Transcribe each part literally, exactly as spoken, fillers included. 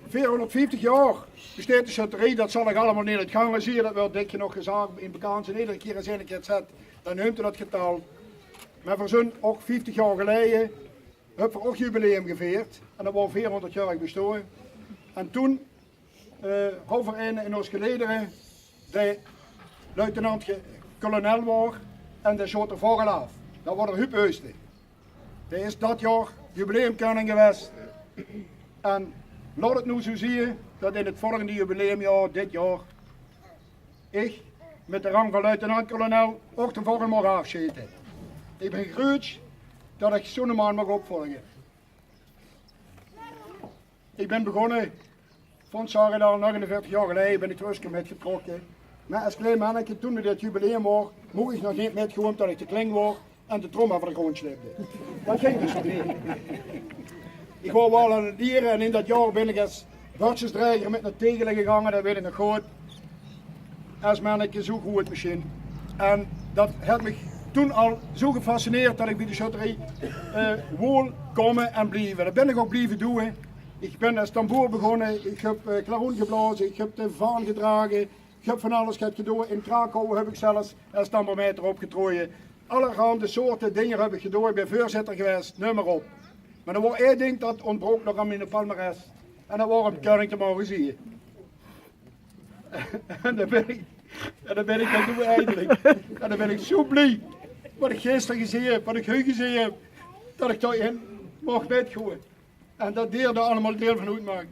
Veerhónderdvieftig jaor besteit de sjötterie, dat zal ich allemaol neet oet gange zieë, dat weurt dik genóg gezag in bekans. En edere kier es eine 't zèt, dan neump 'r dat getal. Mer veer zeen ouch vieftig jaor geleie, höbbe veer ouch jubileum geveerd. En dat waor veerhónderd jaor bestoon. En toen eh, houw veer eine in ós geledere, dae luitenant-kolonel waor en dae sjoot d'r vogel aaf. Dat waor d'r Huub Heusten. Dae is dat jaor jubileumkeuning gewaes. En laot 't noe zoe zieë dat in 't volgende jubileumjaor, dit jaor, ich mit de rang van luitenant-kolonel ouch d'r vogel maag aafsjete. Ich bin gruuets dat ich zoe'ne man maag opvolge. Ich bin begós, vónj Sarendal, negenenveertig jaor geleie bin ich d'r ins mitgetrokke. Mer es klein menneke, toen 't jubileum waor, moch ich nog neet mitgoon, ómdat ich te klein waor en de trom euver de gróndj sjlepde. Dat ging dus neet. Ich waor waal aan 't liere en in dat jaor bin ich es bördsjesdraeger mit nao Tegele gegange, dat weit ich nog good. Es menneke, zoe good mesjien. En dat haet mich toen al zoe gefascineerd dat ich bie de sjötterie, eh, wol kómme en blieve. Dat bin ich ouch blieve doeë. Ich bin es tamboer begós, ich höb, eh, klaroen geblaoze, ich höb de vaan gedrage, ich höb van alles get gedoeë. In Krakau höb ich zelfs es tamboermaeter opgetroje. Allerhande soorte dinger höb ich gedoeë. Ich bin veurzitter gewaes, neum mer op. Mer d'r waor ein ding dat óntbrook nog aan miene palmares. En dat waor óm keuning te moge zieë. En dao bin ich, en dao bin ich dan noe eindelik. En dao bin ich zoe blie. Wat ich gister gezieë höb, wat ich hu gezieë höb, dat ich dao-in moch mitgoeë. En dat deer dao allemaol deil van oetmaak.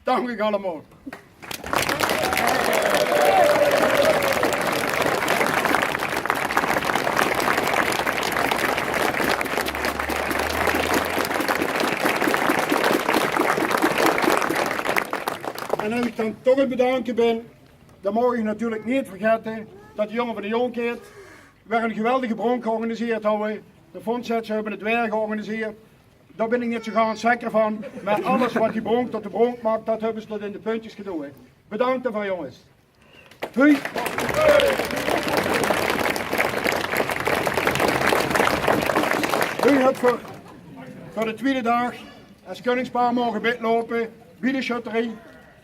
Dank uch allemaol. En es ich dan toch aan 't bedanke bin, dan maag ich natuurlik neet vergaete dat de jónge van de jónkheid weer ein geweldige brónk georganiseerd hawwe. De Fons Zetsche höbbe 't weer georganiseerd. Dao bin ich neet zoe gans zeker van. Mer alles wat die brónk tot de brónk maak, dat höbbe ze tot in de puntjes gedoeë. Bedank daoveur, jónges. Hu, hu höb ich veur, veur de twiede daag es keuningspaar moge mitloupe bie de sjötterie,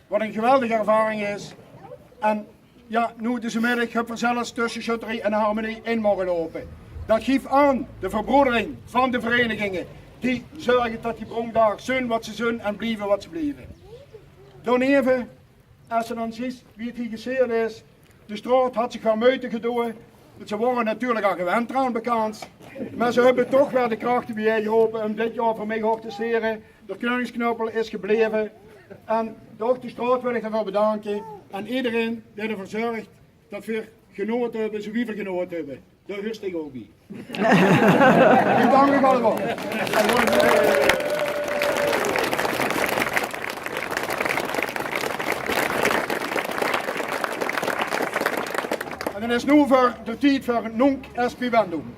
wat ein geweldige ervaring is. En jao, noe deze middig höbbe veer zelfs tösse sjötterie en harmonie in moge loupe. Dat gief aan de verbroedering van de vereiniginge die zörge dat die brónk dao zeen wat ze zeen en blieve wat ze blieve. Daoneve, es se dan zuus wie 't hie geseerd is, de straot haet zich weer meujte gedoeë. Ze waore natuurlik al gewend draan bekans. Mer ze höbbe toch weer de krachte biejegerope óm dit jaor veur mich ouch te sere. D'r keuningsknuppel is gebleve. En ouch de straot wil ich daoveur bedanke. En ederein dae d'rveur zörg dat veer genaote höbbe, zoe wie veer genaote höbbe. Dao huurs dich ouch bie. Ich dank uch allemaol. En dan is 't noe veur de tied veur Nunc est vivendum.